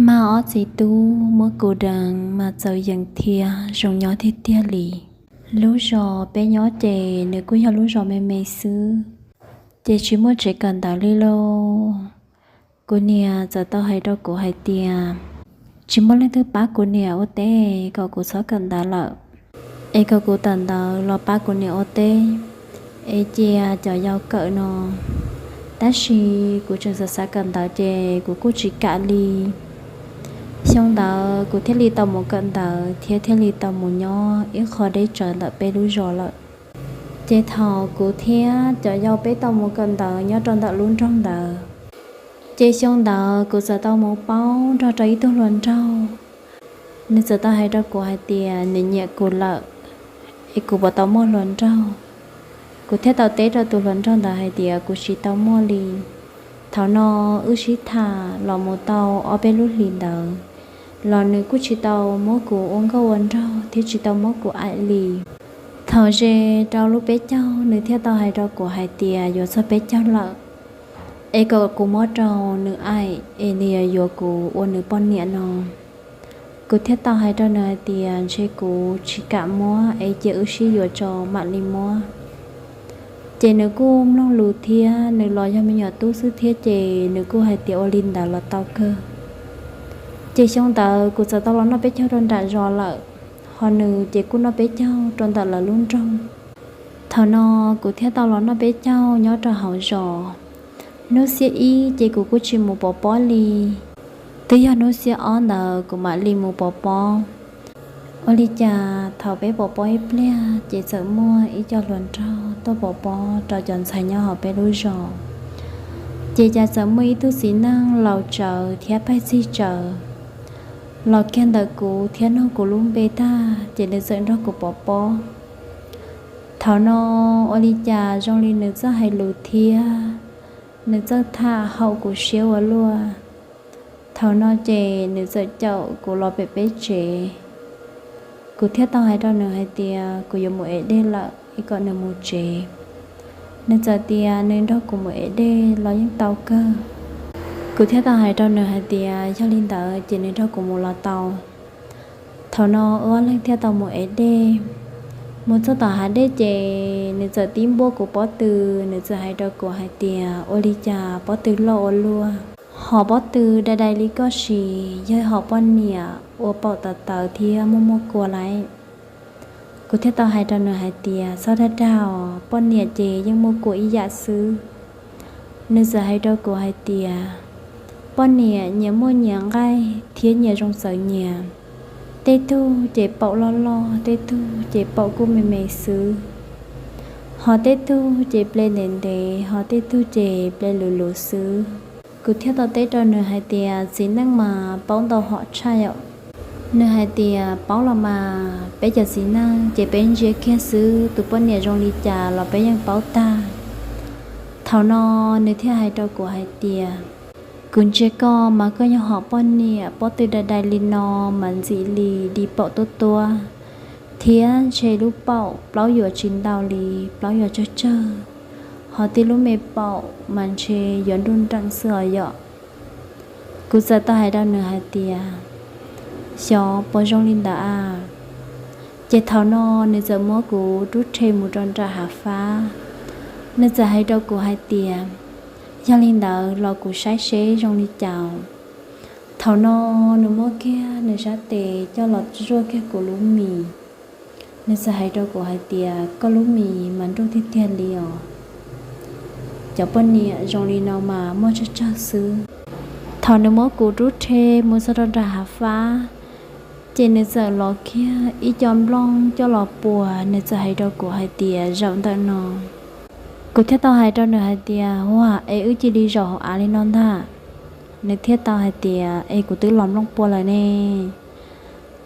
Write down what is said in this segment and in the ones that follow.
Mag ob txiv tub muab kuv deev mas txaus yees thiab zoo nyob tiag tiag li. Lub zos peb nyob ces nws kuj yog lub zos me me xwb, ces tsis muaj tsev kawm ntawv li lauj. Kuv niam txawm tau hais rau kuv hais tias tsis muaj leej twg pab kuv niam ua teb kom kuv txhob kawm ntawv lawm, es kom kuv tawm ntawv los pab kuv niam ua teb, es cia cov yau kawm no. Tab sis kuv tseem xav xav kawm ntawv ces kuv kuj tsis kam li. Xyoo ntawd kuv thiaj li tau mus kawm ntawv thiab thiaj li tau mus nyob ib qho deb tsawv ntawm peb lub zos lawm. Ces thaum kuv thiab cov yau peb tau mus kawm ntawv nyob rau ntawm lub nroog ntawd, ces xyoo ntawd kuv txawm tau mus paub nrog rau ib tug hluas nraug. Nws txawm tau hais rau kuv hais tias nws nyiam kuv lawm, es kuv puas tau muaj hluas nraug. Kuv thiaj tau teb rau tus hluas nraug ntawd hais tias kuv tsis tau muaj li. Thaum no wb sib tham los mus tau ob peb lub hlis ntawd los nws kuj tsis tau muab kuv ua nkauj ua nraug thiab tsis tau muab kuv aim li. Thaum ze rau lub peb caug nws thiaj tau hais rau kuv hais tias yuav txog peb caug lawm, es kom kuv muab rau nws aim es nws yuav yuav kuv ua nws poj niam no. Kuv thiaj tau hais rau nws hais tias ntshe kuv tsis kam muab es cia wb sib yuav tso mam li muab. Ces nws kuj mloog lus thiab nws los yog me nyuam tub xwb thiab ces nws kuj hais tias ua li ntawd los tau kawg. Ces xyoo ntawd kuv txawm tau los noj peb caug rau nram zos lawm, ho nws ces kuj noj peb caug rau ntawm lawv lub nroog. Thaum no kuv thiaj tau los noj peb caug nyob rau hauv zos. Hnub xiab ib ces kuv kuj tsis mus pov pob li, twb yog hnub xiab ob ntawd kuv mam li mus pov pob. Ua li cas thaum peb pov pob ib pliag ces txawm muaj ib co hluas nraug tuaj pov pob rau cov ntxhais nyob hauv peb lub zos. Ces cas txawm muaj ib tug txiv neej laus tsawv thiab pheej txig tsawv los kiag ntawm kuv thiab nug kuv lub npe tag ces nws txawm nrog kuv pov pob. Thaum no ua li cas zoo li nws txawj hais lus thiab nws txawj tham haum kuv siab ua luaj. Thaum no ces nws txawm caum kuv los pem peb tsev. Kuv thiaj tau hais rau nws hais tias kuv yuav mus ev dej lawm es kom nws mus tsev. Nws txawm tias nws nrog kuv mus ev dej los yeej tau kawg. Kuv thiaj tau hais rau nws hais tias yog li ntawd ces nws nrog kuv mus los tau. Thaum no wb ob leeg thiaj tau mus ev dej. Mus txog tom hav dej ces nws txawm tib npuaj kuv pob tw, nws txawm hais rau kuv hais tias ua li cas pob tw loj ua luaj, hom pob tw dai dai li koj sis yog hom poj niam ua paum tawv tawv thiab muaj muaj kua lauj. Kuv thiaj tau hais rau nws hais tias txhob dag dag os, poj niam ces yeej muaj kua ib yam xwb. Nws txawm hais rau kuv hais tias poj niam nyias muaj nyias nqaij thiab nyias zoo txawv nyias. Tej tug ces paum loj loj, tej tug ces paum kuj me me xwb, ho tej tug ces ple ntev ntev, ho tej tug ces ple luv luv xwb. Kuv thiaj tau teb rau nws hais tias txiv neej mas paub ntau hom tshaj yom. Nws hais tias paub los mas, peb cov txiv neej ces peb ntsia kiag xwb, tus poj niam zoo li cas los peb yeej paub tag. Thaum no nws thiaj hais rau kuv hais tias kuv ntsia koj mas koj yog hom poj niam pob tw dai dai li no mas ntxim li di paum tuab tuab, thiab ntshe lub paum plaub yuav tsis ntau li, plaub yuav tsawg tsawg, ho tij lub me paum mas ntshe yuav nruj nreem xwb os yom. Kuv txawm tau hais rau nws hais tias xyov puas zoo li ntawd a. Ces thaum no nws txawm muab kuv rub rhe mus rau nram hav fab. Nws txawm hais rau kuv hais tias yog li ntawd los kuv saib seb zoo li cas. Thaum no nws muab kiag nws sab tes coj los zuaj kiag kuv lub mis. Nws txawm hais rau kuv hais tias koj lub mis mas nruj tiag tiag li os. Cov poj niam zoo li no mas muaj tsawg tsawg xwb. Thaum nws muab kuv rub rhe mus txog rau nram hav fab, ces nws txawm los kiag ib co nplooj coj los puas, nws txawm hais rau kuv hais tias zaum ntawm no. Kuv thiaj tau hais rau nws hais tias ua es wb cia li zaum hauv av li no ntag. Nws thiaj tau hais tias es kuv twb los nplooj pua lawm ne,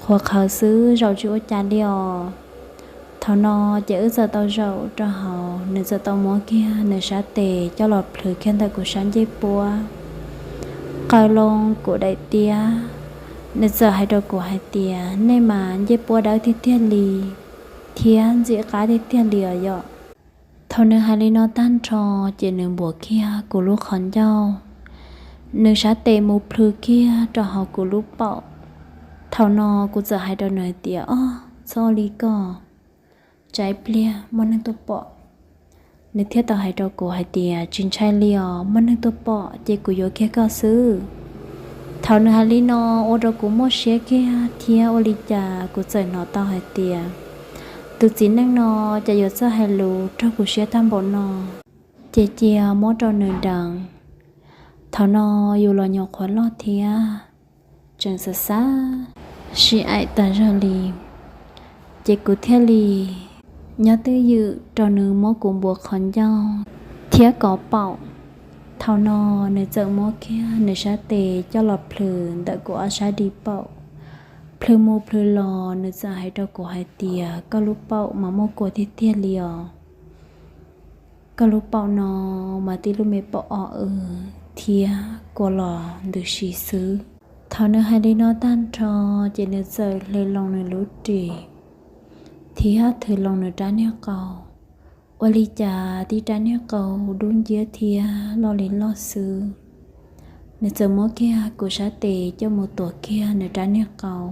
qhuav qhawv xwb zaum tsis ua cas li os. Thaum no ces wb txawm tau zaum rau hauv, nws txawm tau muab kiag nws sab tes coj los plhws kiag ntawm kuv sab ncej puab, qaws loo kuv daim tiab. Nws txawm hais rau kuv hais tias nej mas ncej puab dawb tiag tiag li, thiab ntxim qab tiag tiag li os yom. Thaum nws hais li no tag nrho, ces nws npuav kiag kuv lub qhov ncauj, Nws sab tes mus plhws kiag rau hauv kuv lub paum. Thaum no kuv txawm hais rau nws tias, Ob, txhob ua li ko, tsam ib pliag muaj neeg tuaj pom. Nws thiaj tau hais rau kuv hais tias, Tsis ntshai li os, muaj neeg tuaj pom ces kuv yuav kiag koj xwb. Thaum nws hais li no ua rau kuv muaj siab kiag thiab ua li cas kuv txawm hnov tau hais tias, Tus txiv neej no cas yuav txawj hais lus raug kuv siab tag npaum no. Ces cia muab rau nws deev. Thaum no yus los nyuam qhuav loj thiab, tseem xav xav sib aim tas zog li, ces kuv thiaj li nyob twj ywm rau nws muab kuv npuav qhov ncauj thiab kov paum. Thaum no nws txawm muab kiag nws sab tes coj los plhws ntawm kuv ob sab di paum. Plhws mus plhws los nws txawm hais rau kuv hais tias, Koj lub paum mas muaj kua tiag tiag li os. Koj lub paum no mas tib lub me paum o w thiab kua los ntws si xwb. Thaum nws hais li no tag nrho, ces nws txawm hle loo nws lub ris thiab thwm loo nws rab niag qau. Ua li cas tib rab niag qau dub nciab thiab loj li loj xwb. Nws txawm muab kiag kuv sab tes coj mus tuav kiag nws rab niag qau.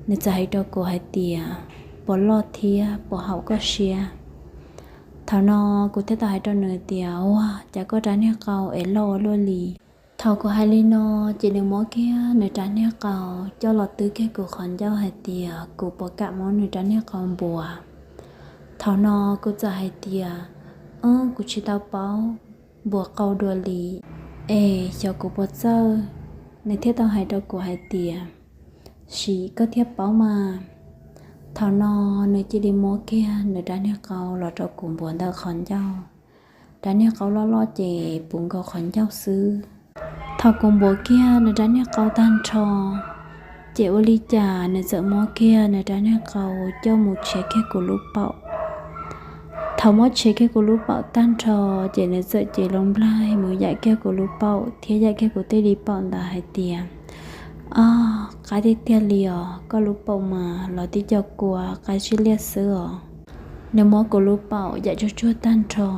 Nws txawm hais rau kuv hais tias, Puas loj thiab puas haum koj siab? Thaum no kuv thiaj tau hais rau nws tias, Ua cas koj rab niag qau es loj ua luaj li? Thaum kuv hais li no, ces nws muab kiag nws rab niag qau coj los twb kiag kuv qhov ncauj hais tias kuv puas kam muab nws rab niag qau npuav. Thaum no kuv txawm hais tias, Ob, kuv tsis tau paub npuav qau dua li, es xyov kuv puas txawj. Nws thiaj tau hais rau kuv hais tias, Sim koj thiaj paub mas. Thaum no nws cia li muab kiag nws rab niag qau los rau kuv npuav ntawm qhov ncauj. Rab niag qau loj loj ces puv nkaus qhov ncauj xwb. Thaum kuv npuav kiag nws rab niag qau tag nrho, ces ua li cas nws txawm muab kiag nws rab niag qau coj mus tshiav kiag kuv lub paum. Thaum muab tshiav kiag kuv lub paum tag nrho, ces nws txawm cev loo nplaig mus yaim kiag kuv lub paum thiab yaim kiag kuv tej li paum ntawd hais tias, Ob, qab tiag tiag li os, koj lub paum mas los tib co kua qab sib liaj xwb os. Nws muab kuv lub paum yaim tsuag tsuag tag nrho,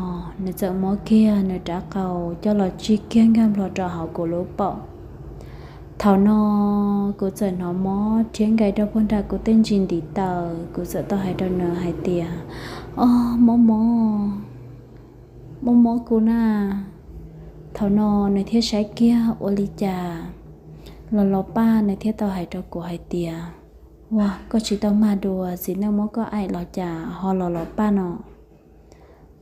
nws txawm muab kiag nws rab qau coj los tsig kiag nkag nplho rau hauv kuv lub paum. Thaum no kuv txawm hnov mob rhiab nkaim rau puag nram kuv tej ntsis ntiv taw, kuv txawm tau hais rau nws hais tias, Ob, mob mob, mob mob kuv na. Thaum no nws thiaj saib kiag ua li cas los los paj, nws thiaj tau hais rau kuv hais tias, Ua, koj tsis tau mag dua, txiv neej muab koj aim los cas ho los los paj no?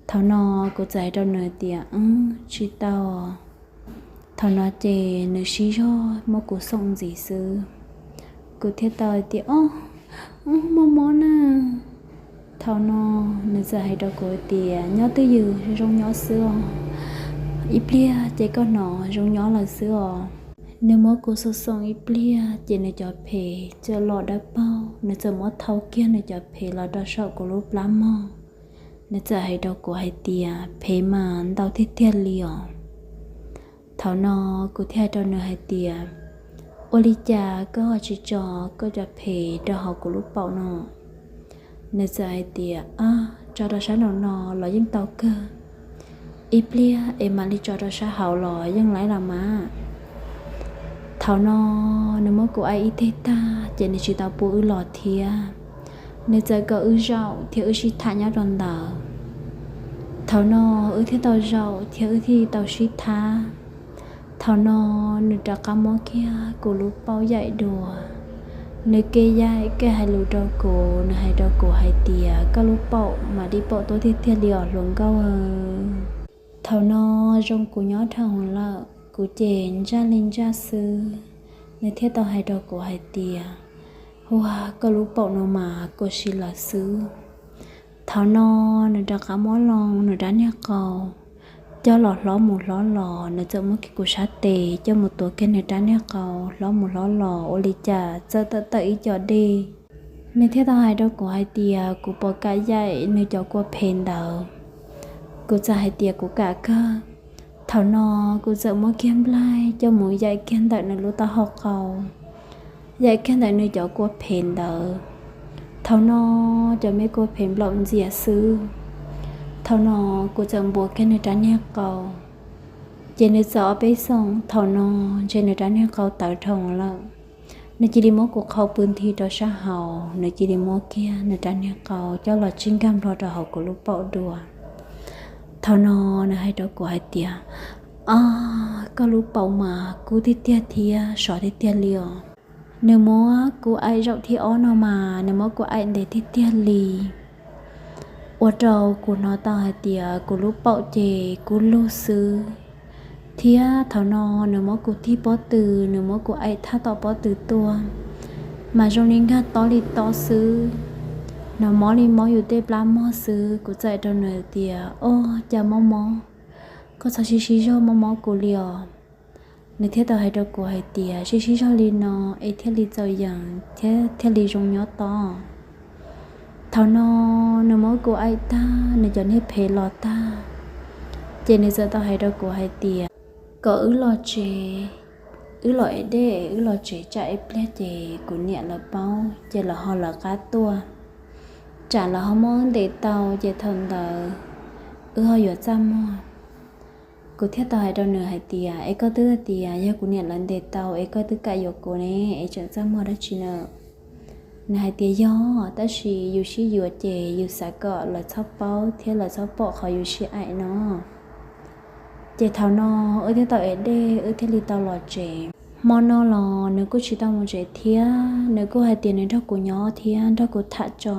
Thaum no kuv txawm hais rau nws tias, Wb, tsis tau. Thaum no ces nws sib zog muab kuv xoom ntxiv xwb. Kuv thiaj tau hais tias, Ob, mob mob na. Thaum no nws txawm hais rau kuv tias, Nyob twj ywm zoo nyob xwb os, ib pliag ces koj hnov zoo nyob lawm xwb os. Nws muab kuv xoom xoom ib pliag ces nws cov phem txawm los dawb paug, nws txawm muab thau kiag nws cov phem los rau saum kuv lub plab mog. Nws txawm hais rau kuv hais tias, Phem mas ntau tiag tiag li os. Thaum no kuv thiaj hais rau nws hais tias, Ua li cas koj ho tsis tso koj cov phem rau hauv kuv lub paum no? Nws txawm hais tias, Ab, tso rau sab nraum no los yeej tau kawg, ib pliag es mam li tso rau sab hauv los yeej laib los mas. Thaum no nws muab kuv aim ib teg tag ces nws tsis tau pub wb los thiab. Nws txawm kom wb zaum thiab wb sib tham nyob rau ntawd. Thaum no wb thiaj tau zaum thiab wb thiaj tau sib tham. Thaum no nws rov qab muab kiag kuv lub paum yaim dua. Nws kev yaim kev hais lus rau kuv, nws hais rau kuv hais tias, Koj lub paum mas dib paum tuab tiag tiag li os hluas nkauj. Thaum no zoo kuv nyob dhau hwv lawm, kuv ces ntsaj li ntsaj xwb. Nws thiaj tau hais rau kuv hais tias, Ua, koj lub paum no mas kua si lawm xwb. Thaum no nws rov qab muab loo nws rab niag qau coj los hlob mus hlob los, nws txawm muab kiag kuv sab tes coj mus tuav kiag nws rab niag qau hlob mus hlob los ua li cas txawm tawm tawm ib co dej. Nws thiaj tau hais rau kuv hais tias kuv puas kam yaim nws cov kua phem ntawd. Kuv txawm hais tias kuv kam kawg. Thaum no kuv txawm muab kiag nplaig coj mus yaim kiag ntawm nws lub taub hau qau, yaim kiag ntawm nws cov kua phem ntawd. Thaum no cov me kua phem nplaum ntxias xwb. Thaum no kuv txawm npuav kiag nws rab niag qau, Ces nws txawm ob peb xyoos, thaum no ntshe nws rab niag qau tawv dhau lawm. Nws cia li muab kuv qhau pw nthi rau sab hauv, nws cia li muab kiag nws rab niag qau coj los tsij nkag nplho rau hauv kuv lub paum dua. Thaum no nws hais rau kuv hais tias, Ab, koj lub paum mas kub tiag tiag thiab sov tiag tiag li os. Nws muab kuv aim zaum thib ob no mas nws muab kuv aim ntev tiag tiag li, ua rau kuv hnov tau hais tias kuv lub paum ces kub lug xwb, thiab thaum no nws muab kuv tig pob tw, nws muab kuv aim thaj tom pob tw tuaj, mas zoo li nkag tob li tob xwb, hnov mob li mob yus tej plab mog xwb. Kuv txawm hais rau nws tias, Oj, cas mob mob, koj txhob sib sib zog mob mob kuv li os. Nws thiaj tau hais rau kuv hais tias, Sib sib zog li no es thiaj li txaus yeem thiab thiaj li zoo nyob tob. Thaum no nws muab kuv aim tag, nws cov niag phem los tag, ces nws txawm tau hais rau kuv hais tias, Kom wb los tsev, wb los ev dej, wb los tsev tsam ib pliag ces kuv niam lawv paub ces lawv ho lawv qab tuaj, tsam lawv ho muab wb ntes tau ces thaum ntawd wb ho yuav txaj muag. Kuv thiaj tau hais rau nws hais tias, Es koj twb tias yog kuv niam lawv ntes tau es koj twb kam yuav kuv ne, es tseem txaj muag dab tsi na? Nws hais tias, Yog, tab sis yus sib yuav ces yus xav kom lawv txhob paub thiab lawv txhob pom qhov yus sib aim no. Ces thaum no wb thiaj tau ev dej, wb thiaj li tau los tsev. Hmo no los nws kuj tsis tau mus tsev thiab, nws kuj hais tias nws nrog kuv nyob thiab nrog kuv tham tso.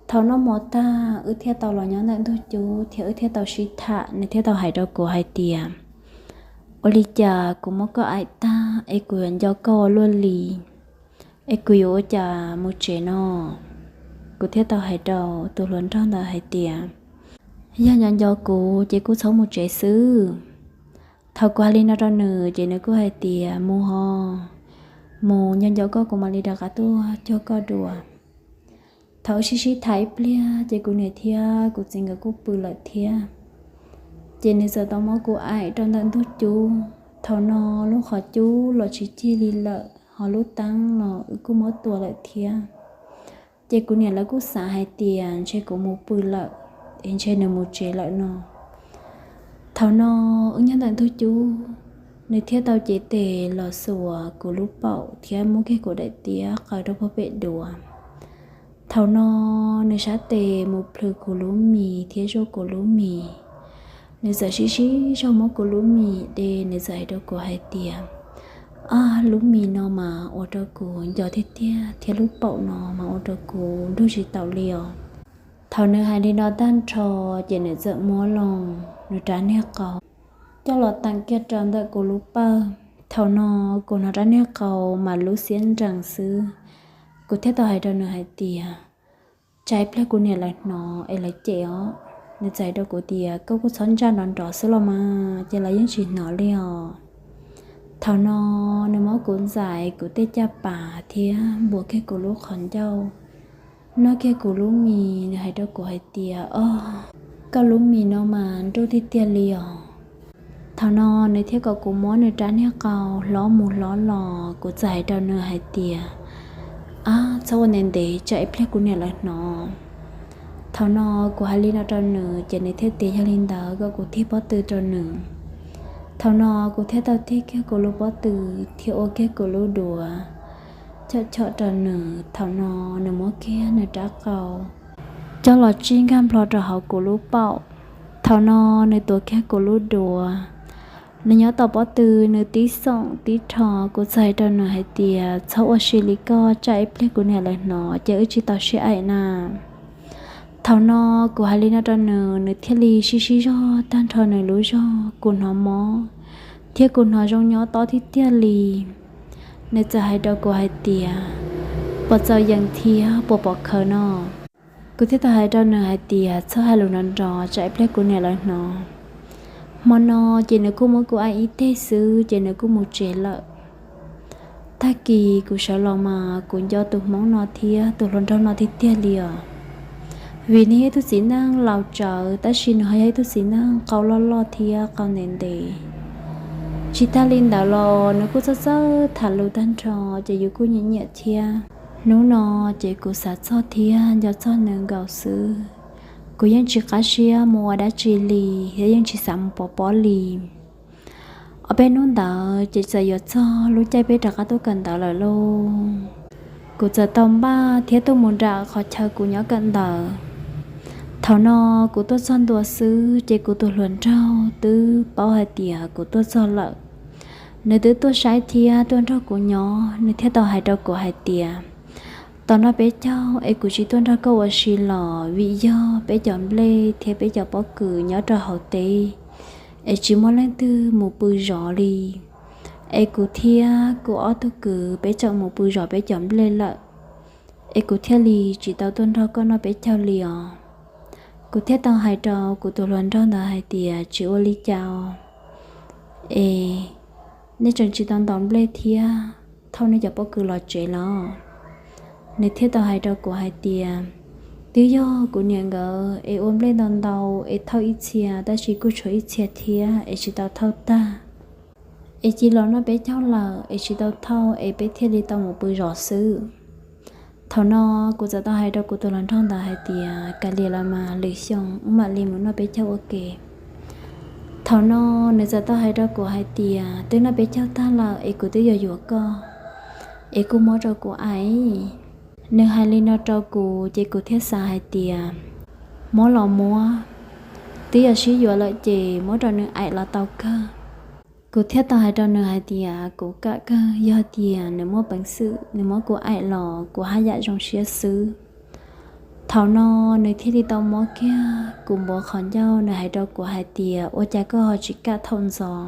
Thaum noj mov tag wb thiaj tau los nyob ntawm ntug cub thiab wb thiaj tau sib tham, nws thiaj tau hais rau kuv hais tias, Ua li cas kuv muab koj aim tag es kuv yuav nco koj ua luaj li, es kuv yuav ua cas mus tsev no? Kuv thiaj tau hais rau tus hluas nraug ntawd hais tias, Yog nco nco kuv ces kuj txhob mus tsev xwb. Thaum kuv hais li no rau nws ces nws kuj hais tias, Mus ho, mus, nco nco koj kuv mam li rov qab tuaj cuag koj dua. Thaum wb sib sib tham ib pliag ces kuv niam thiab kuv txiv nkawd kuj pw lawm thiab. Ces nws txawm tau muab kuv aim rau ntawm ntug cub. Thaum no lub qhov cub los tsis cig li lawm, ho lub teeb los wb kuj muab tua lawm thiab. Ces kuv niam lawv kuj xav hais tias ntshe kuv mus pw lawm, es ntshe nws mus tsev lawm no. Thaum no wb nyob ntawm ntug cub, nws thiaj tau cev tes los xuas kuv lub paum thiab muab kiag kuv daim tiab qaws rau puag pem duav. Thaum no nws sab tes mus plhws kuv lub mis thiab zuaj kuv lub mis. Nws txawm sib sib zog muab kuv lub mis de, nws txawm hais rau kuv hais tias, Ab, lub mis no mas ua rau kuv nco tiag tiag thiab lub paum no mas ua rau kuv nrug tsis taus li os. Thaum nws hais li no tag nrho, ces nws txawm muab los nws rab niag qau coj los teem kiag rau ntawm kuv lub pawg. Thaum no kuv hnov rab niag qau mas lub xiab nrees xwb. Kuv thiaj tau hais rau nws hais tias, Tsam ib pliag kuv niam lawv hnov es lawv cem os. Nws txawm hais rau kuv tias, Koj kuj txhob ntsaj nrov nrov xwb los mas, ces lawv yeej tsis hnov li os. Thaum no nws muab kuv ntxais kuv tej caj pas thiab npuas kiag kuv lub qhov ncauj, noj kiag kuv lub mis, nws hais rau kuv hais tias, Ob, koj lub mis no mas nruj tiag tiag li os. Thaum no nws thiaj kom kuv muab nws rab niag qau hlob mus hlob los, kuv txawm hais rau nws hais tias, Ab, txhob ua ntev ntev tsam ib pliag kuv niam lawv hnov. Thaum no kuv hais li no rau nws ces nws thiaj tias yog li ntawd kom kuv tig pob tw rau nws. Thaum no kuv thiaj tau tig kiag kuv lub pob tw thiab ua kiag kuv lub duav chom chom rau nws. Thaum no nws muab kiag nws rab qau coj los tsij nkag nplho rau hauv kuv lub paum. Thaum no nws tuav kiag kuv lub duav, nws nyob tom pob tw, nws tib xoom tib rho. Kuv txawm hais rau nws hais tias, Txhob ua si li koj, tsam ib pliag kuv niam lawv hnov ces wb tsis tau sib aim na. Thaum no kuv hais li no rau nws, nws thiaj li sib sib zog tag nrho nws lub zog. Kuv hnov mob thiab kuv hnov zoo nyob tob tiag tiag li. Nws txawm hais rau kuv hais tias, Puas txaus yees thiab puas pom khaws no? Kuv thiaj tau hais rau nws hais tias, Txhob hais lus nrov nrov tsam ib pliag kuv niam lawv hnov. Hmo no ces nws kuj muab kuv aim ib teg xwb ces nws kuj mus tsev lawm. Tag kis kuv sawv los mas kuv nco tus hmoob no thiab tus hluas nraug no tiag tiag li os. Vim nws yog ib tug txiv neej laus tsawv tab sis nws ho yog ib tug txiv neej qau loj loj thiab qau ntev ntev. Tsis tag li ntawd los nws kuj txawj txawj tham lus tag nrho ces yus kuj nyiam nyiam thiab. Hnub no ces kuv xav txog thiab nco txog nws nkaus xwb. Kuv yeej tsis qab siab mus ua dab tsi li, thiab yeej tsis xav mus pov pob li. Ob peb hnub ntawd ces txawm yuav txog lub caij peb rov qab tuaj kawm ntawv lawm lauj. Kuv txawm tau npaj thiab tuaj mus nram qhov chaw kuv nyob kawm ntawv. Thaum no kuv tuaj txog ntua xwb ces kuv tus hluas nraug twb paub hais tias kuv tuaj txog lawm. Nws twb tuaj saib thiab tuaj nrog kuv nyob, nws thiaj tau hais rau kuv hais tias, tau noj peb caug es kuv tsis tuaj nrog koj ua si los vim yog peb cov nplej thiab peb cov pob kws nyob rau hauv teb es tsis muaj leej twg mus pw zov li. Es kuv thiab kuv ob tug kwv peb tseem mus pw zov peb cov nplej lawm, es kuv thiaj li tsis tau tuaj nrog koj noj peb caug li os. Kuv thiaj tau hais rau kuv tus hluas nraug ntawd hais tias, tsis ua li cas os, es nej tseem tsis tau ntaus nplej thiab, thauj nej cov pob kws los tsev los? Nws thiaj tau hais rau kuv hais tias, twb yog kuv niam nkawd es ua nplej ntau ntau es thauj ib txhia tab sis kuj tshuav ib txhia thiab es tsis tau thauj tag, es cia los noj peb caug lawm es tsis tau thauj es peb thiaj li tau mus pw zov xwb. Thaum no kuv txawm tau hais rau kuv tus hluas nraug ntawd hais tias, kav liam los mas, lwm xyoo wb mam li mus noj peb caug ua ke. Thaum no nws txawm tau hais rau kuv hais tias, twb noj peb caug tag lawm es kuv twb yuav yuav koj, es kuj muab rau kuv aim. Nws hais li no rau kuv ces kuv thiaj xav hais tias, muab los muab, twb yog sib yuav lawm ces muab rau nws aim los tau kawg. Kuv thiaj tau hais rau nws hais tias, kuv kam kawg, yog tias nws muaj peev xwm nws muab kuv aim los kuv haj yam zoo siab xwb. Thaum no nws thiaj li tau muab kiag kuv npuav qhov ncauj, nws hais rau kuv hais tias, ua cas koj ho tsis kam thaum ntxov,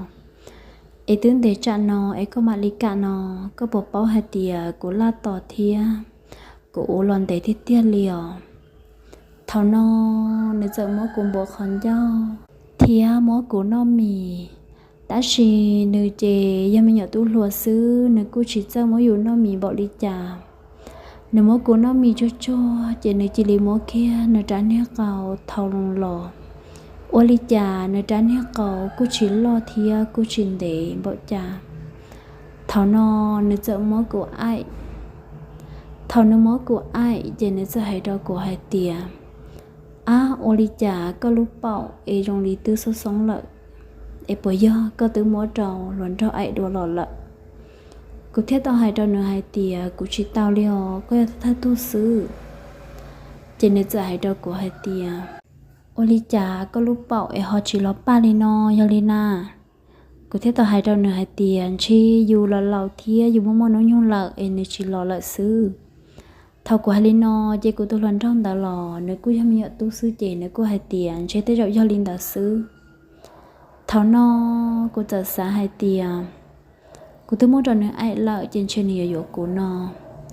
es twb ntev tsam no es koj mam li kam no, koj puas paub hais tias kuv laj tos thiab kuv ua los ntev tiag tiag li os. Thaum no nws txawm muab kuv npuav qhov ncauj thiab muab kuv noj mis, tab sis nws ces yog me nyuam tub hluas xwb, nws kuj tsis txawj muab yus noj mis npaum li cas. Nws muab kuv noj mis tsuag tsuag ces nws cia li muab kiag nws rab niag qau thau los. Ua li cas nws rab niag qau kuj tsis loj thiab kuj tsis ntev npaum cas. Thaum no nws txawm muab kuv aim. Thaum nws muab kuv aim ces nws txawm hais rau kuv hais tias, ab, ua li cas koj lub paum es zoo li twb xoob xoob lawm, es puas yog koj twb muab rau hluas nraug aim dua los lawm? Kuv thiaj tau hais rau nws hais tias, kuv tsis tau li os, koj yog thawj tug xwb. Ces nws txawm hais rau kuv hais tias, ua li cas koj lub paum es ho tsis los paj li no, yog li na? Kuv thiaj tau hais rau nws hais tias, ntshe yus los laus thiab yus muaj muaj hnub nyoog lawm es nws tsis los lawm xwb. Thaum kuv hais li no ces kuv tus hluas nraug ntawd los nws kuj yog me nyuam tub xwb ces nws kuj hais tias, ntshe tej zaum yog li ntawd xwb. Thaum no kuv txawm xav hais tias, kuv twb muab rau nws aim lawm ces ntshe nws yuav yuav kuv no,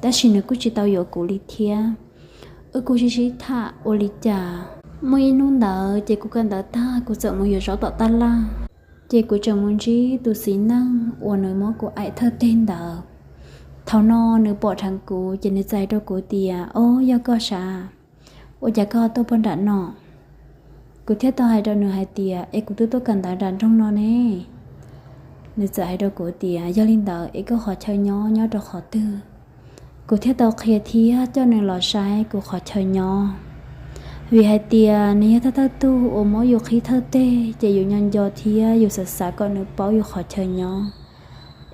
tab sis nws kuj tsis tau yuav kuv li thiab. Wb kuj sib sib tham ua li cas. Muaj ib hnub ntawd ces kuv kawm ntawv tag kuv txawm mus yuav zaub tom taj laj, ces kuv tseem mus ntsib tus txiv neej uas nws muab kuv aim thawj teg ntawd. Thaum no nws pom dheev kuv ces nws txais rau kuv tias, ob, yog koj sav, ua cas koj tuaj pog nram no? Kuv thiaj tau hais rau nws hais tias, es kuv twb tuaj kawm ntawv nram nroog no ne. Nws txawm hais rau kuv tias, yog li ntawd es koj qhov chaw nyob nyob rau qhov twg? Kuv thiaj tau qhia thiab coj nws los saib kuv qhov chaw nyob. Vim hais tias nws yog thawj thawj tug uas muab yus qhib thawj teg ces yus nco nco thiab yus xav xav kom nws paub yus qhov chaw nyob,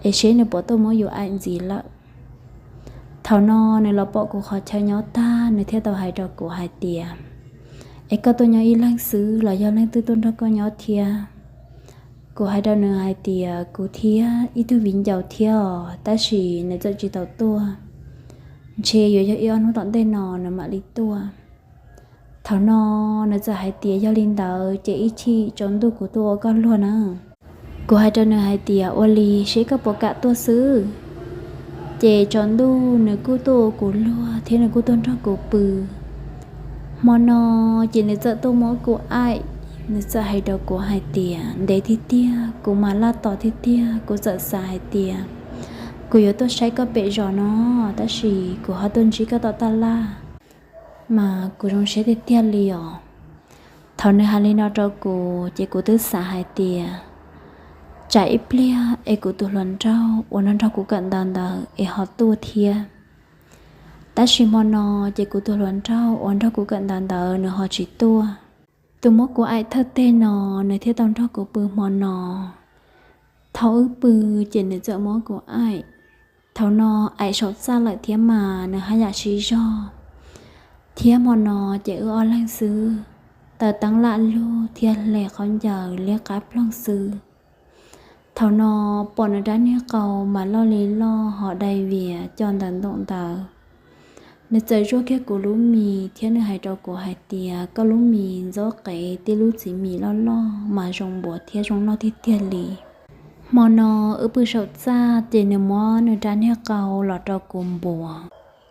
es seb nws puas tuaj muab yus aim ntxiv lawm. Thaum no nws los pom kuv qhov chaw nyob tag nws thiaj tau hais rau kuv hais tias, es koj tuaj nyob ib leeg xwb los yog leej twg tuaj nrog koj nyob thiab? Kuv hais rau nws hais tias, kuv thiab ib tug viv ncaus thiab os, tab sis nws txawm tsis tau tuaj, ntshe yuav yog ib ob hnub tom ntej no nws mam li tuaj. Thaum no nws txawm hais tias, yog li ntawd ces ib chim tsaus ntuj kuv tuaj ua koj luag na. Kuv hais rau nws hais tias, ua li, seb koj puas kam tuaj xwb. Ces tsaus ntuj nws kuj tuaj ua kuv luag thiab nws kuj tuaj nrog kuv pw. Hmo no ces nws txawm tuaj muab kuv aim, nws txawm hais rau kuv hais tias, ntev tiag tiag kuv mas laj tos tiag tiag, kuv txawm xav hais tias kuv yuav tuaj saib koj pem zos no, tab sis kuv ho tuaj ntsib koj tom taj laj, mas kuv zoo siab tiag tiag li os. Thaum nws hais li no rau kuv ces kuv twb xav hais tias, tsam ib pliag es kuv tus hluas nraug uas nrog nrog kuv kawm ntawv ntawd es ho tuaj thiab. Tab sis hmo no ces kuv tus hluas nraug uas nrog kuv kawm ntawv ntawd nws ho tsis tuaj. Tus muab kuv aim thawj teg no, nws thiaj tau nrog kuv pw hmo no. Thaum wb pw ces nws txawm muab kuv aim. Thaum no aim saum txaj lawm thiab mas nws haj yam siv zog. Thiab hmo no ces wb ob leeg xwb, taws teeb lam lug thiab hle khaub ncaws liab qab ploog xwb. Thaum no pom nws rab niag qau mas loj li loj ho dai vias co ntawm ntoom ntawd. Nws txawm zuaj kiag kuv lub mis thiab nws hais rau kuv hais tias, koj lub mis ntxob qev tib lub txiv mis loj loj mas zoo npuav thiab zoo noj tiag tiag li. Hmo no wb pw saum txaj ces nws muab nws rab niag qau los rau kuv npuav.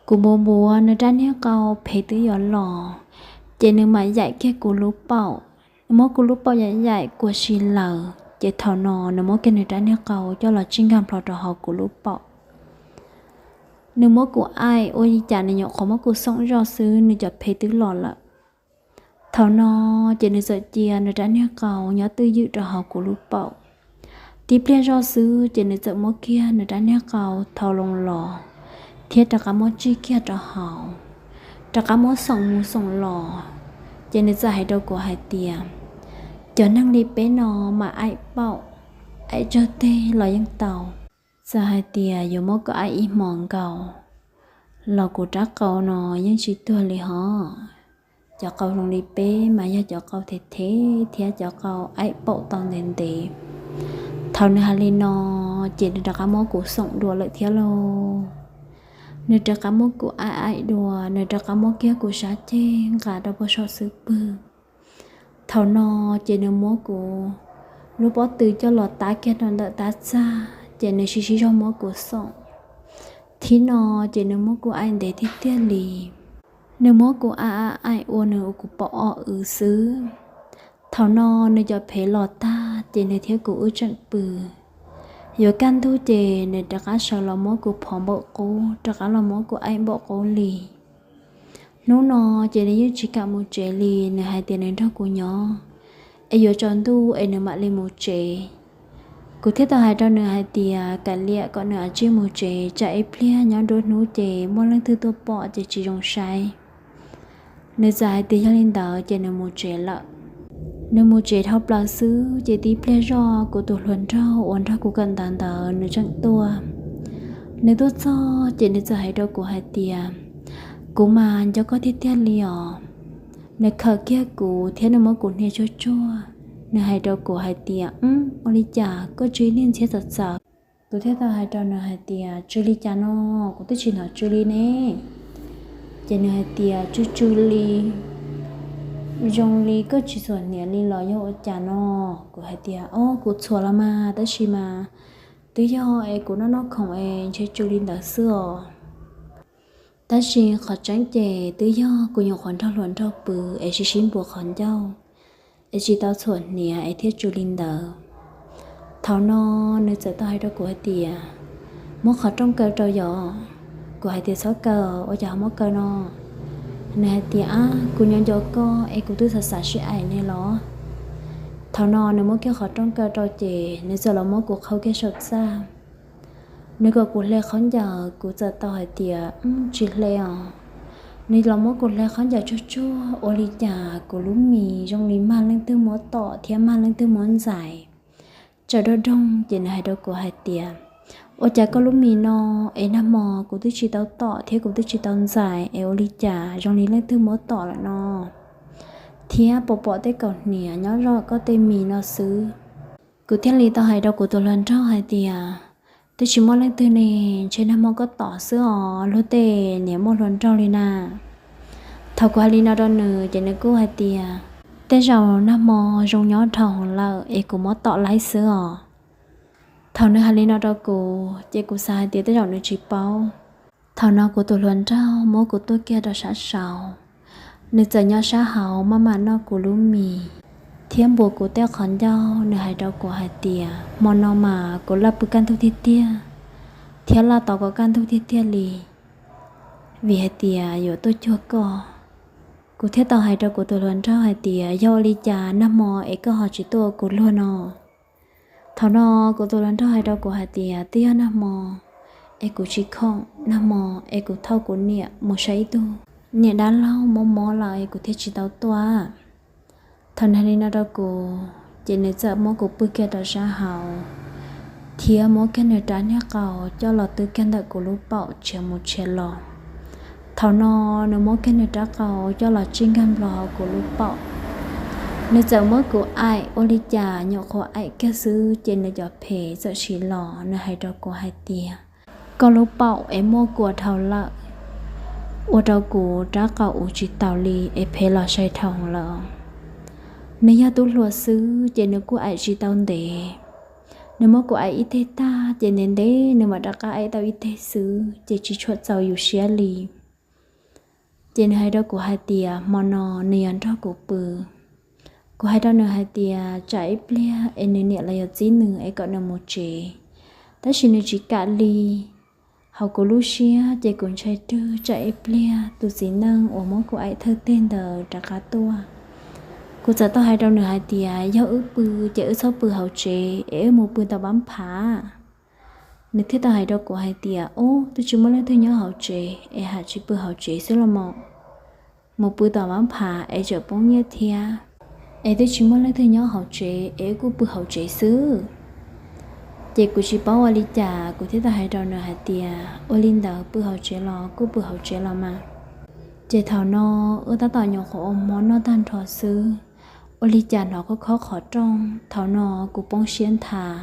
Kuv npuav npuav nws rab niag qau phev twb yuav los, ces nws mam yaim kiag kuv lub paum. Nws muab kuv lub paum yaim yaim kuam si lawm, ces thaum no nws muab kiag nws rab niag qau coj los tsij nkag nplho rau hauv kuv lub paum. Nws muab kuv aim ua li cas nws nyuam qhuav muab kuv xoom zoj xwb nws cov phev twb los lawm. Thaum no ces nws txawm cia nws rab niag qau nyob twj ywm rau hauv kuv lub paum. Tib pliag zoj xwb ces nws txawm muab kiag nws rab niag qau thau loo los, thiab rov qab muab tsij kiag rau hauv, rov qab muab xoom mus xoom los. Ces nws txawm hais rau kuv hais tias, cov neeg li peb no mas aim paum, aim tsawg teg los yeej tau. Txawm hais tias yuav muab koj aim ib hmos nkaus los kuv rab qau no yeej tsis tuag li hos. Cov qau zoo li peb mas yog cov qau thev thev thiab cov qau aim paum tau ntev ntev. Thaum nws hais li no ces nws rov qab muab kuv xoom dua lawm thiab lauj. Nws rov qab muab kuv aim aim dua, nws rov qab muab kiag kuv sab ceg nqa rau puag saum xub pwg. Thaum no ces nws muab kuv lub pob tw coj los tab kiag rau ntawm tab txaj, ces nws siv siv zog muab kuv xoom. Thib no ces nws muab kuv aim ntev tiag tiag li. Nws muab kuv aim aim aim ua nws ua kuv pom o w xwb. Thaum no nws cov phev los tag ces nws thiab kuv wb tseem pw. Yuav kaj ntug ces nws rov qab sawv los muab kuv phov npaum qub, rov qab los muab kuv aim npaum qub li. Hnub no ces nws yeej tsis kam mus tsev li, nws hais tias nws nrog kuv nyob es yuav tsaus ntuj es nws mam li mus tsev. Kuv thiaj tau hais rau nws hais tias kav liam kom nws cia li mus tsev, tsam ib pliag nyob nruab hnub ces muaj leej twg tuaj pom ces tsis zoo saib. Nws txawm hais tias yog li ntawd ces nws mus tsev lawm. Nws mus tsev dhau plaws xwb ces tib pliag zoj kuv tus hluas nraug uas nrog kuv kawm ntawv ntawd nws tseem tuaj. Nws tuaj txog ces nws txawm hais rau kuv hais tias, kuv mas nco koj tiag tiag li os. Nws khawm kiag kuv thiab nws muab kuv hnia tsuag tsuag. Nws hais rau kuv hais tias, ua li cas koj tsw niag ntxhiab txawv txawv? Kuv thiaj tau hais rau nws hais tias, tsw li cas no, kuv twb tsis hnov tsw li ne. Ces nws hais tias, tsw tsw li, zoo li koj tsis txhuam hniav li los yog ua cas no? Kuv hais tias, o, kuv txhuam los mas, tab sis mas twb yog es kuv noj noj khoom es ntshe tsw li ntawd xwb os. Tab sis qhov tseeb ces twb yog kuv nyuam qhuav nrog hluas nraug pw es sib sib npuav qhov ncauj, es tsis tau txhuam hniav es thiaj tsw li ntawd. Thaum no nws txawm tau hais rau kuv hais tias, muab qhov rooj kaw rau yom. Kuv hais tias, txhob kaw, ua cas ho muab kaw no? Nws hais tias, ab, kuv nyob nco koj es kuv twb xav xav sib aim ne los. Thaum no nws muab kiag qhov rooj kaw rau ces nws txawm los muab kuv qhau kiag saum txaj. Nws kom kuv hle khaub ncaws, kuv txawm tau hais tias, tsis hle os. Nws los muab kuv hle khaub ncaws tsuag tsuag, ua li cas kuv lub mis zoo li mag leej twg muab tom thiab mag leej twg muab ntxais, tsawm doog doog. Ces nws hais rau kuv hais tias, ua cas koj lub mis no es nag hmo kuv twb tsis tau tom thiab kuv twb tsis tau ntxais es ua li cas zoo li leej twg muab tom lawm no, thiab pom pom tej kaus hniav nyob zoj koj tej mis no xwb. Kuv thiaj li tau hais rau kuv tus hluas nraug hais tias, twb tsis muaj leej twg ne, ntshe nag hmo koj tom xwb os, luag tej niam muaj hluas nraug li na. Thaum kuv hais li no rau nws ces nws kuj hais tias, tej zaum nag hmo zoo nyob dhau lawm es kuv muab tom laib xwb os. Thaum nws hais li no rau kuv ces kuv xav hais tias tej zaum nws tsis paub. Thaum no kuv tus hluas nraug muab kuv tuaj kiag rau sab saud, nws txawm nyob sab hauv maj mam noj kuv lub mis thiab npuav kuv tej qhov ncauj. Nws hais rau kuv hais tias, hmo no mas kuv laj pw kaj ntug tiag tiag thiab laj tos kom kaj ntug tiag tiag li, vim hais tias yuav tuaj cuag koj. Kuv thiaj tau hais rau kuv tus hluas nraug hais tias, yog ua li cas nag hmo es koj ho tsis tuaj ua kuv luag no? Thaum no kuv tus hluas nraug hais rau kuv hais tias, twb yog nag hmo es kuv tsis khoom, nag hmo es kuv thauj kuv niam mus saib ib tug niam dab laug mob mob lawm es kuv thiaj tsis tau tuaj. Thaum nws hais li no rau kuv, ces nws txawm muab kuv pw kiag rau sab hauv, thiab muab kiag nws rab niag qau coj los twb kiag ntawm kuv lub paum tshiav mus tshiav los. Thaum no nws muab kiag nws rab qau coj los tsij nkag nplo hauv kuv lub paum. Nws txawm muab kuv aim ua li cas nyuam qhuav aim kiag xwb ces nws cov phem txawm siv los, nws hais rau kuv hais tias, koj lub paum es muaj kua dhau lawm, ua rau kuv rab qau uv tsis taus li es phem los sai dhau lawm. Nws yog tub hluas xwb ces nws kuj aim tsis tau ntev. Nws muab kuv aim ib teg tag ces ntev ntev nws mam rov qab aim tau ib teg xwb ces tsis tshua txaus yus siab li. Ces nws hais rau kuv hais tias hmo no nws yuav nrog kuv pw. Kuv hais rau nws hais tias tsam ib pliag es nws niam los yuav txib nws es kom nws mus tsev, tab sis nws tsis kam li. Hauv kuv lub siab ces kuv ntshai rwg tsam ib pliag tus txiv neej uas muab kuv aim thawj teg ntawd rov qab tuaj. Kuv txawm tau hais rau nws hais tias yog wb pw ces wb txhob pw hauv tsev es wb mus pw tom pab phav. Nws thiaj tau hais rau kuv hais tias, ub, twb tsis muaj leej twg nyob hauv tsev es ham tsis pw hauv tsev xwb los mas. Mus pw tom pab phav es tseem poob nyiaj thiab, es twb tsis muaj leej twg nyob hauv tsev es wb kuj pw hauv tsev xwb. Ces kuv tsis paub ua li cas kuv thiaj tau hais rau nws hais tias ua li ntawd pw hauv tsev los kuj pw hauv tsev los mas. Ces thaum no wb tab tom nyuam qhuav ua hmo noj tag nrho xwb, ua li cas hnov khob khob qhov rooj, thaum no kuv poob siab nthav.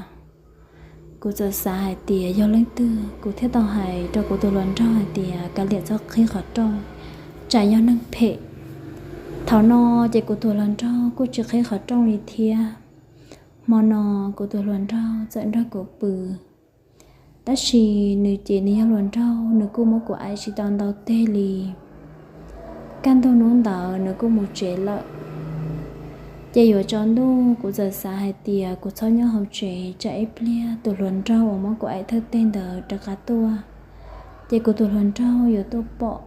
Kuv txawm xav hais tias yog leej twg, kuv thiaj tau hais rau kuv tus hluas nraug hais tias kav liam txhob qhib qhov rooj, tsam yog neeg phem. Thaum no ces kuv tus hluas nraug kuj tsis qhib qhov rooj li thiab. Hmo no kuv tus hluas nraug txawm nrog kuv pw, tab sis nws ces nws yog hluas nraug, nws kuj muab kuv aim tsis tau ntau teg li. Kaj ntug hnub ntawd nws kuj mus tsev lawm. Ces yuav tsaus ntuj kuv txawm xav hais tias kuv txhob nyob hauv tsev, tsam ib pliag tus hluas nraug uas muab kuv aim thawj teg ntawd rov qab tuaj, ces kuv tus hluas nraug yuav tuaj pom,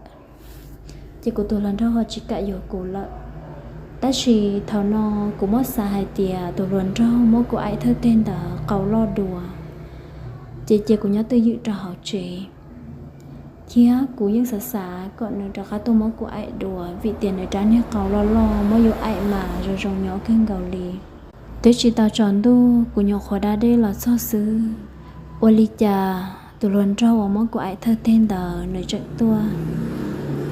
ces kuv tus hluas nraug ho tsis kam yuav kuv lawm. Tab sis thaum no kuv muab xav hais tias tus hluas nraug muab kuv aim thawj teg ntawd qau loj dua, ces cia kuv nyob twj ywm rau hauv tsev. Thiab kuv yeej xav xav kom nws rov qab tuaj muab kuv aim dua, vim tias nws rab niag qau loj loj muab yus aim mas zoo zoo nyob kawg nkaus li. Twb tsis tau tsaus ntuj kuv nyuam qhuav da dej los txog xwb, ua li cas tus hluas nraug uas muab kuv aim thawj teg ntawd nws tseem tuaj.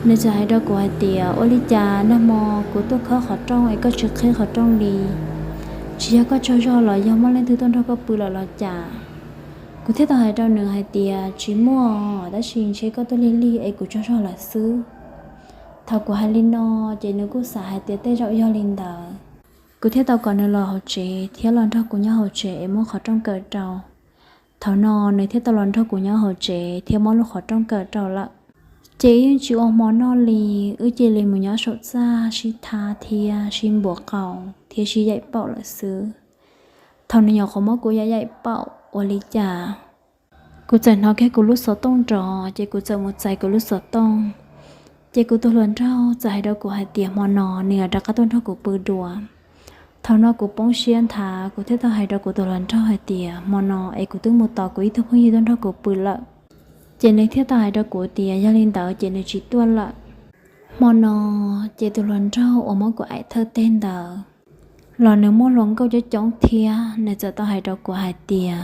Nws txawm hais rau kuv hais tias ua li cas nag hmo kuv tuaj khob qhov rooj es koj tsis qhib qhov rooj li, tsis yog koj tsaug zog los yog muaj leej twg tuaj nrog koj pw lawm los cas? Kuv thiaj tau hais rau nws hais tias tsis muaj, tab sis ntshe koj tuaj lig lig es kuv tsaug zog lawm xwb. Thaum kuv hais li no, ces nws kuj xav hais tias tej zaum yog li ntawd. Kuv thiaj tau kom nws los hauv tsev thiab los nrog kuv nyob hauv tsev es muab qhov rooj kaw rau. Thaum no nws thiaj tau los nrog kuv nyob hauv tsev thiab muab lub qhov rooj kaw rau lawm. Ces yeej tsis ua hmo noj li, wb cia li mus nyob saum txaj sib thab thiab sib npuav qau thiab sib yaim paum lawm xwb. Thaum nws nyuam qhuav muab kuv yaim yaim paum ua li cas, kuv txawm hnov kiag kuv lub xov tooj nrov, ces kuv txawm mus txais kuv lub xov tooj. Ces kuv tus hluas nraug txawm hais rau kuv hais tias hmo no nws yuav rov qab tuaj nrog kuv pw dua. Thaum no kuv poob siab nthav, kuv thiaj tau hais rau kuv tus hluas nraug hais tias hmo no es kuv twb mus tos kuv ib tug phooj ywg tuaj nrog kuv pw lawm. Ces nws thiaj tau hais rau kuv tias yog li ntawd ces nws tsis tuaj lawm. Hmo no ces tus hluas nraug uas muab kuv aim thawj teg ntawd los nws muaj hluas nkauj coob coob thiab, nws txawm tau hais rau kuv hais tias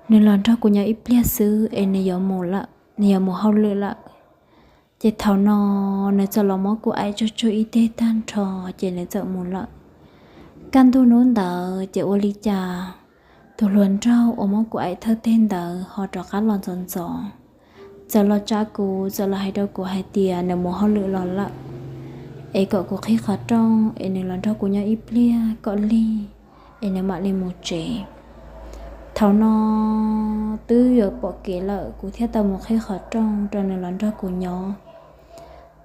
nws los nrog kuv nyob ib pliag xwb es nws yuav mus lawm, nws yuav mus hauj lwm lawm. Ces thaum no nws txawm los muab kuv aim tsuag tsuag ib teg tag nrho, ces nws txawm mus lawm. Kaj ntug hnub ntawd ces ua li cas tus hluas nraug uas muab kuv aim thawj teg ntawd ho rov qab los ntxov ntxov, txawm los tsa kuv, txawm los hais rau kuv hais tias nws mus hauj lwm los lawm, es kom kuv qhib qhov rooj es nws los nrog kuv nyob ib pliag kom lig, es nws mam li mus tsev. Thaum no twb yuav pom kev lawm, kuv thiaj tau mus qhib qhov rooj rau nws los nrog kuv nyob,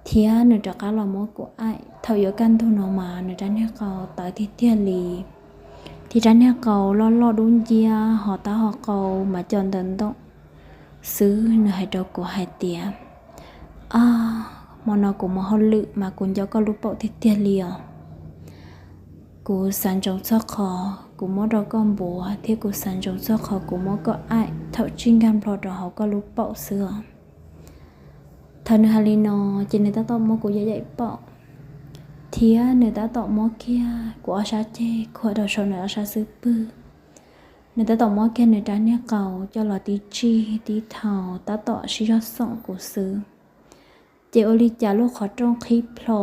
thiab nws rov qab los muab kuv aim. Thaum yuav kaj ntug no mas nws rab niag qau tawv tiag tiag li, thiab rab niag qau loj loj dub nciab ho taub hau qau mas co ntawm ntoo xwb. Nws hais rau kuv hais tias, a, hmo no kuv mus hauj lwm mas kuv nco koj lub paum tiag tiag li os. Kuv xav ntsoov txog qhov kuv muab rau koj npuav thiab kuv xav ntsoov txog qhov kuv muab koj aim thaum tsij nkag nplho rau hauv koj lub paum xwb os. Thaum nws hais li no, ces nws tab tom muab kuv yaim yaim paum, thiab nws tab tom muab kiag kuv ob sab ceg khuam rau saum nws ob sab xub pwg. Nws tab tom muab kiag nws rab niag qau coj los tib tsij tib thau, tab tom sib zog xoom kuv xwb. Ces ua li cas lub qhov rooj qhib plho,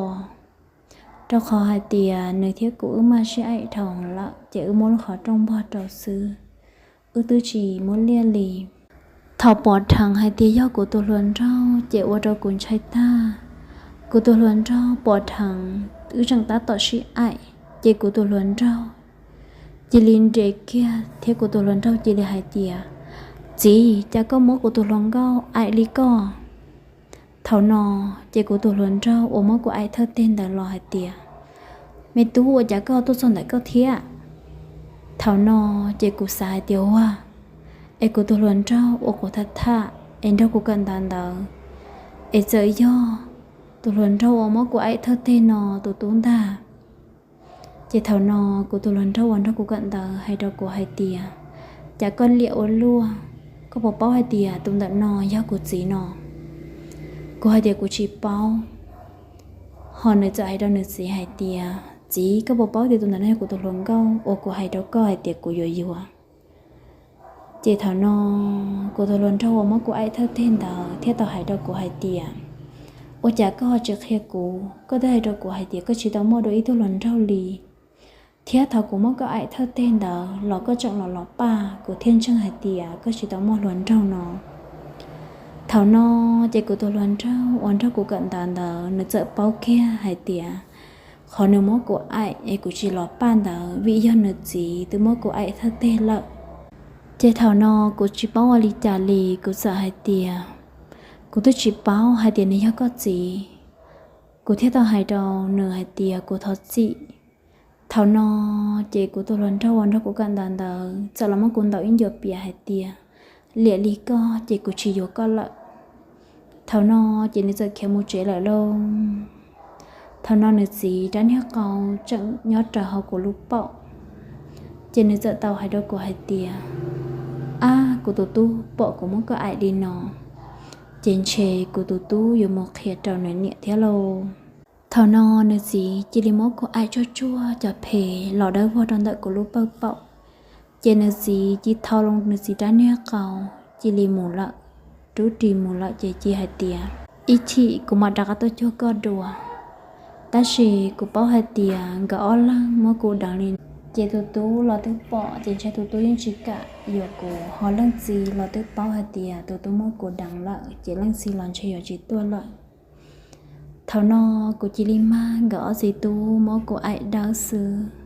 rau qhov hais tias nws thiab kuv wb maj sib aim dhau lawm, ces wb muab lub qhov rooj npog rau xwb, wb twb tsis muab liaj li. Thaum pom dheev hais tias yog kuv tus hluas nraug ces ua rau kuv ntshai tag. Kuv tus hluas nraug pom dheev wb tseem tab tom sib aim, ces kuv tus hluas nraug cia li nres kiag thiab kuv tus hluas nraug cia li hais tias, Txiv, cas koj muab kuv tus hluas nkauj aim li koj? Thaum no ces kuv tus hluas nraug uas muab kuv aim thawj teg ntawd los hais tias, Me tub, ua cas koj tuaj txog ntawm koj thiab? Thaum no ces kuv xav hais tias, Ua, es kuv tus hluas nraug uas kuv tham tham es nrog kuv kawm ntawv ntawd, es txawm yog tus hluas nraug uas muab kuv aim thawj teg no tus tub ntag. Ces thaum no kuv tus hluas nraug uas nrog kuv kawm ntawv hais rau kuv hais tias, Cas koj liam ua luaj, koj puas paub hais tias tus ntawm no yog kuv txiv no? Kuv hais tias kuv tsis paub. Ho nws txawm hais rau nws txiv hais tias, Txiv, koj puas paub tias tus ntawm no yog kuv tus hluas nkauj uas kuv hais rau koj hais tias kuv yuav yuav? Ces thaum no kuv tus hluas nraug uas muab kuv aim thawj teg ntawd thiaj tau hais rau kuv hais tias, Ua cas koj ho tsis qhia kuv? Koj twb hais rau kuv hais tias koj tsis tau muaj dua ib tug hluas nraug li, thiab thaum kuv muab koj aim thawj teg ntawd los koj tseem los los paj, kuv thiaj ntseeg hais tias koj tsis tau muaj hluas nraug no. Thaum no ces kuv tus hluas nraug uas nrog kuv kawm ntawv ntawd nws txawm paub kiag hais tias qhov nws muab kuv aim es kuv tsis los paj ntawd vim yog nws txiv twb muab kuv aim thawj teg lawm. Ces thaum no kuv tsis paub ua li cas li, kuv txawm hais tias, Kuv twb tsis paub hais tias nws yog koj txiv. Kuv thiaj tau hais rau nws hais tias kuv thov txim. Thaum no ces kuv tus hluas nraug uas nrog kuv kawm ntawv ntawd txawm los muab kuv ntaus ib ncua pias hais tias, Liam li koj ces kuv tsis yuav koj lawm. Thaum no ces nws txawm khiav mus tsev lawm lauj. Thaum no nws txiv rab niag qau tseem nyob raws hauv kuv lub paum. Ces nws txawm tau hais rau kuv hais tias, Ab, kuv tus tub, pom kuv muab koj aim li no, ces ntshe kuv tus tub yuav mus qhia rau nws niam thiab lauj. Thaum no nws txiv cia li muab kuv aim tsuag tsuag cov phem los dawb vog rau ntawm kuv lub pawg paum. Ces nws txiv cia li thau los nws txiv rab niag qau, cia li mus lawm, rub ris mus lawm ces cia hais tias, Ib chim kuv mam rov qab tuaj cuag koj dua. Tab sis kuv paub hais tias nkawd ob leeg muab kuv deev li no, ces tus tub los twb pom ces ntshe tus tub yeej tsis kam yuav kuv, ho leej txiv los twb paub hais tias tus tub muab kuv deev lawm ces leej txiv los ntshe yuav tsis tuaj lawm. Thaum no kuv cia li mag nkawd ob txiv tub muab kuv aim dawb xwb.